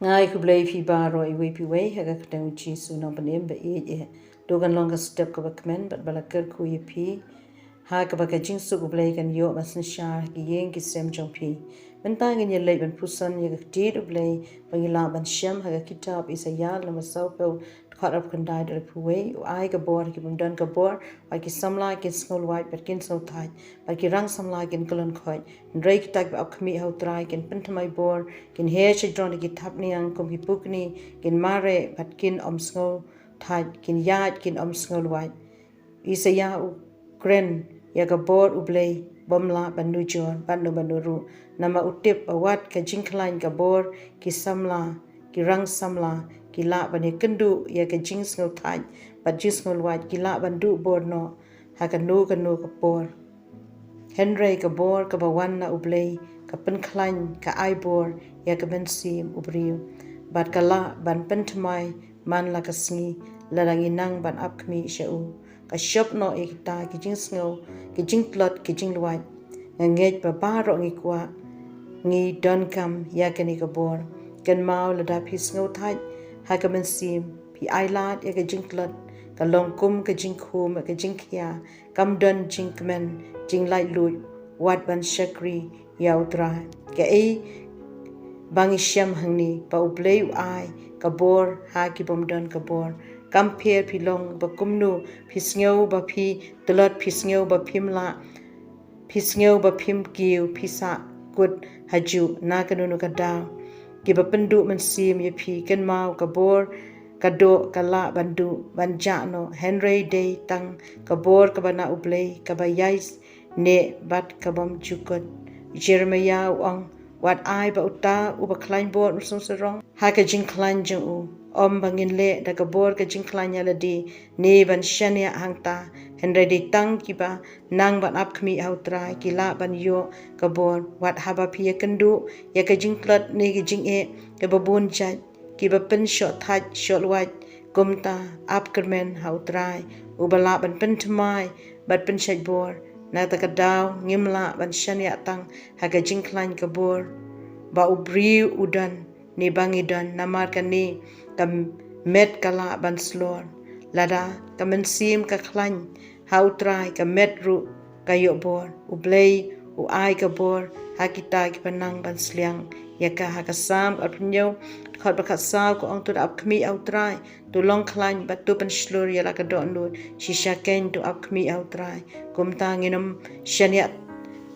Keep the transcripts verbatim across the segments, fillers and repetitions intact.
Nga ai khublei ïa phi baroh iwei pa iwei ha ka kyrteng u Jisu nongpynim ba ïeit. To kan long ka step kaba kmen bad ba la kyrkhu ïa phi ha kaba ka jingsuk U Blei kan ïoh ban synshar ha ki ïing ki sem jong phi. Mynta ngin ïa leit ban pyrshang ïa ka ktien U Blei ba ngi lah ban shem ha ka kitab Isaïah lynnong ba sawphew, dkhot arphew khyndai haduh arphew wei. U ai ka bor ha ki bym don ka bor, bad ki samla kin sngewlwait bad kin sngewthait, bad ki rang samla kin kyllon khoit. Hynrei kita kiba ap khmih ha U Trai kin pynthymmai bor, kin her sha jrong da ki thapniang kum ki pukni, kin mareh bad kin ym sngewthait, kin ïaid kin ym sngewlwait. Isaïah u kren ïa ka bor U Blei bym lah ban nujor bad no bad no ruh. Namar u tip ba wat ka jingkhlaiñ ka bor, ki samla, ki rang samla ki lah ban ïakynduh ïa ka jingsngewthait bad jingsngewlwait, ki lah ban duh bor noh ha kano kano ka por. Hynrei ka bor kaba wan na U Blei ka pynkhlaiñ, ka ai bor ïa ka mynsiem u briew, bad ka lah ban pynthymmai man la ka sngi lada ngi nang ban ap khmih sha u. Ka shop noh ïa kita ki jingsngew, ki jingtlot, ki jinglwait. Nga ngeit ba baroh ngi kwah, ngi donkam ïa kane ka bor. Kynmaw, lada phi sngewthait ha ka mynsiem, phi ailad ïa ka jingtlot, ka long kum ka jingkhum, ka jingkhia, kam don jingkmen, jinglaitluid wat ban shakri ïa U Trai. Kaei ba ngi shem hangne, ba U Blei u ai ka bor ha ki bym don ka bor. Kam pher phi long ba kumno, phi sngew ba phi tlot, phi sngew ba phim lah, phi sngew ba phim kiew, phi sah kut hajuh na kano kano ka daw. Kiba pynduh mynsiem ïa phi, kynmaw, ka bor ka doh ka lah ban duh ban jah noh, hynrei dei tang ka bor kaba na U Blei, kaba ïai neh bad ka bym jukut. Jeremiah u ong, wat ai ba uta uba khlaiñ bor un song sarong ha ka jingkhlaiñ jong u. Ym ba ngin leh da ka bor ka jingkhlaiñ ïa lade ne ban shaniah hangta, hynrei dei tang kiba nang ban ap khmih ha U Trai ki lah ban ïoh ka bor. Wat haba phi ïakynduh ïa ka jingtlot ne ka jingeh kaba bun jait, kiba pynshoh thait shoh lwait, kumta ap kyrmen ha U Trai, uba lah ban pynthymmai bad pynshait bor. Na kata ka daw ngim lah ban shaniah tang ha ka jingkhlaiñ ka bor ba u briew u don ne ba ngi don, namar kane ka met ka lah ban slor. Lada ka mynsiem ka khlaiñ ha U Trai, ka met ruh ka ïoh bor. U Blei u ai ka bor ha kita kiba nang ban sliang ïa ka. Ha ka Salm arphew hynñiew, dkhot ba khatsaw ka ong, to da ap khmih ha U Trai, to long khlaiñ bad to pynshlur ïa la ka dohnud. Shisha keiñ to ap khmih ha U Trai. Kumta ngin ym shaniah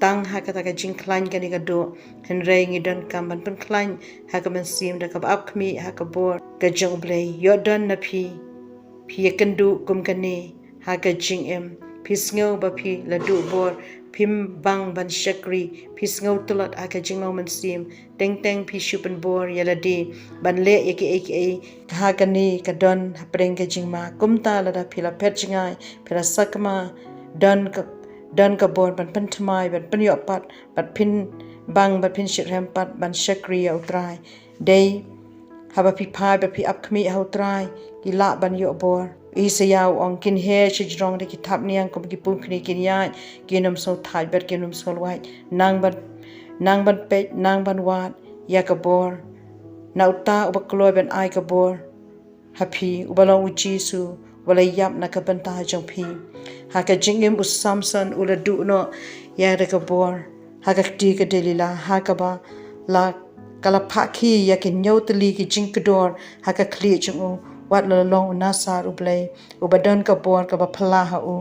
tang ha kata ka jingkhlaiñ kane ka doh, hynrei ngi donkam ban pynkhlaiñ ha ka mynsiem da kaba ap khmih ha ka bor ka jong U Blei. Ïoh don na phi, phi ïakynduh kum kane ha ka jingim, phi sngew ba phi la duh bor, phim bang ban shakri, phi sngew tlot ha ka jinglong mynsiem, teng teng phi shu pynbor ïa lade ban leh ïa kiei kiei. Ha kane ka don hapdeng ka jingma. Kumta lada phi la phet jngai, phi la sakma, don ka, don ka bor ban pynthymmai, ban pynïoh pat, bad phin bang, bad phin shitrhem pat ban shakri ïa U Trai. Dei haba phi phai bad phi ap khmih ha U Trai, ki lah ban ïoh bor. Isaïah u ong, kin her sha jrong da ki thapniang kum ki pukni, kin ïaid kin ym sngewthait bad kin ym sngewlwait. Nang ban, nang ban peit, nang ban wad ïa ka bor na uta uba kloi ban ai ka bor ha phi, uba long u Jisu, uba la ïap na ka bynta jong phi. Ha ka jingim u Samson u la duh noh ïa da ka bor ha ka kti ka Delila, ha kaba la, ka la phah khie ïa ki hynñiew tylli ki jingkdor ha ka khlieh jong u. Wat la long u Nasar U Blei uba don ka bor kaba phylla ha u,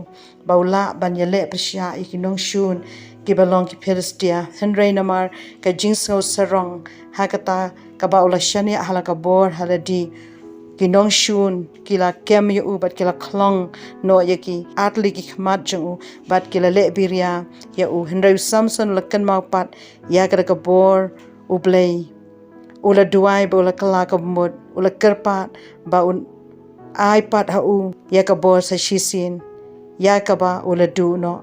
ba u lah ban ïaleh pyrshah ïa ki nongshun kiba long ki Philistia. Hynrei namar ka jingsngew sarong ha kata kaba u la shaniah ha la ka bor ha lade, ki nongshun ki la kem ïa u bad ki la khlong noh ïa ki artylli ki khmat jong u bad ki la leh biria ïa u. Hynrei u Samson u la kynmaw pat ïa ka da ka bor U Blei. U la duwai ba u la kylla ka mut, u la kyrpad ba un ai pat ha u ïa ka bor sa shisien ïa kaba u la duh noh.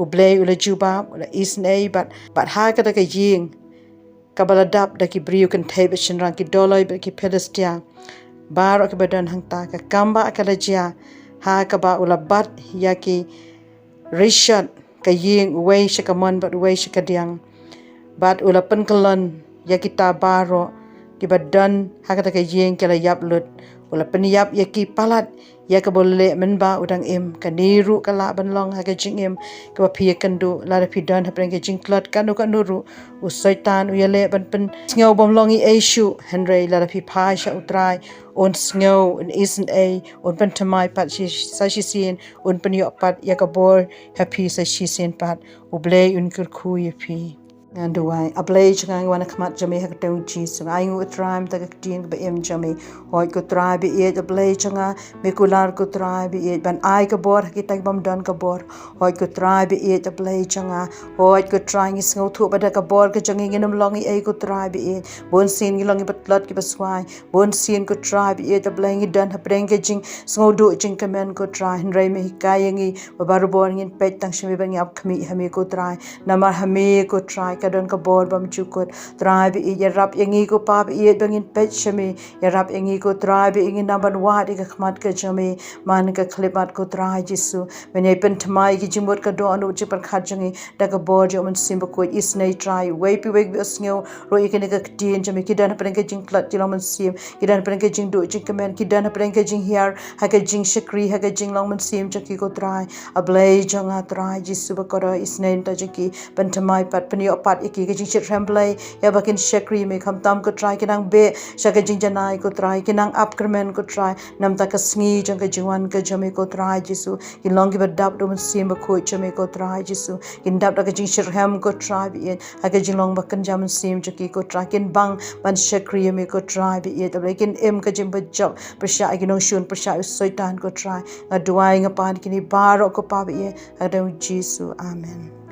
U Blei u la jubab, u la isynei bad, bad ha kata ka ïing kaba la dap da ki briew kynthei bad shynrang, ki dolloi bad ki Philistia baroh kiba don hangta, ka kam ba ka la jia ha kaba u la bat ïa ki rishot ka ïing, uwei sha kamon bad uwei sha kadiang. Bad u la pynkyllon ïa kita baroh kiba don ha kata ka ïing ki la ïap lut. U la pynïap ïa ki palat ïa kaba u la leh mynba u dang im. Kane ruh ka lah ban long ha ka jingim kaba phi ïakynduh. Lada phi don hapdeng ka jingtlot kano kano ruh, u Soitan u ïaleh ban pynsngew bym long ei ei shuh. Hynrei lada phi phai sha U Trai, un sngew, un isynei, un pynthymmai pat shi, sa shisien, un pynïoh pat ïa ka bor ha phi sa shisien pat. U Blei un kyrkhu ïa phi. Ngan duwai. A Blei jong nga, ngi wan ha khmat jong me ha ka kyrteng U Jisu. Ai nguh, Trai, mynta ka ktien kaba im jong me. Hooid ko Trai baieit, A Blei jong nga, me kular ko Trai baieit ban ai ka bor ha kita kibym don ka bor. Hooid ko Trai baieit, A Blei jong nga. Hooid ko Trai, ngi sngewthuh ba da ka bor ka jong ngi ngin ym long ei ei ko Trai baieit. Bun sien ngi long kiba tlot kiba swai. Bun sien ko Trai baieit, A Blei, ngi don hapdeng ka jingsngewduh jingkmen ko Trai. Hynrei me hikai ïa ngi ba barabor ngin peit tang sha me bad ngin ap khmih ha me ko Trai. Namar ha me ko Trai ka don ka bor bymjukut. Trai baieit, ïarap ïa ngi ko Pa baieit ba ngin peit sha me. Ïarap ïa ngi ko Trai baieit, ngin nang ban wad ïa ka khmat ka jong me man ka khyllipmat ko Trai Jisu. Men ïai pynthymmai ïa ki jingmut ka dohnud jingpyrkhat jong ngi da ka bor jong U Mynsiem Bakhuid. Isynei Trai, uwei pa uwei kiba sngew ruh ïa kane ka ktien jong me, ki don hapdeng ka jingtlot jong U Mynsiem, ki don hapdeng ka jingduh jingkmen, ki don hapdeng ka jinghiar ha ka jingshakri ha ka jinglong mynsiem jong ki ko Trai. A Blei jong nga Trai Jisu bakordor, isynei na bynta jong ki. Pynthymmai pat, pynïoh pat ïa ki ka jingshitrhem Blei, ïa ba kin shakri me. Khamtam ko Trai kin nang beh sha ka jingjanai ko Trai, kin nang ap kyrmen ko Trai na bynta ka sngi jong ka jingwan ka jong me ko Trai Jisu. Kin long kiba dap da U Mynsiem Bakhuid jong me ko Trai Jisu. Kin dap da ka jingshitrhem ko Trai baieit ha ka jinglong ba kynja mynsiem jong ki ko Trai. Kin bang ban shakri ïa me ko Trai baieit. A Blei, kin im ka jingbajop pyrshah ïa ki nongshun, pyrshah ïa u Soitan ko Trai. Nga duwai, nga pan kine baroh ko Pa baieit ha ka kyrteng U Jisu. Amen.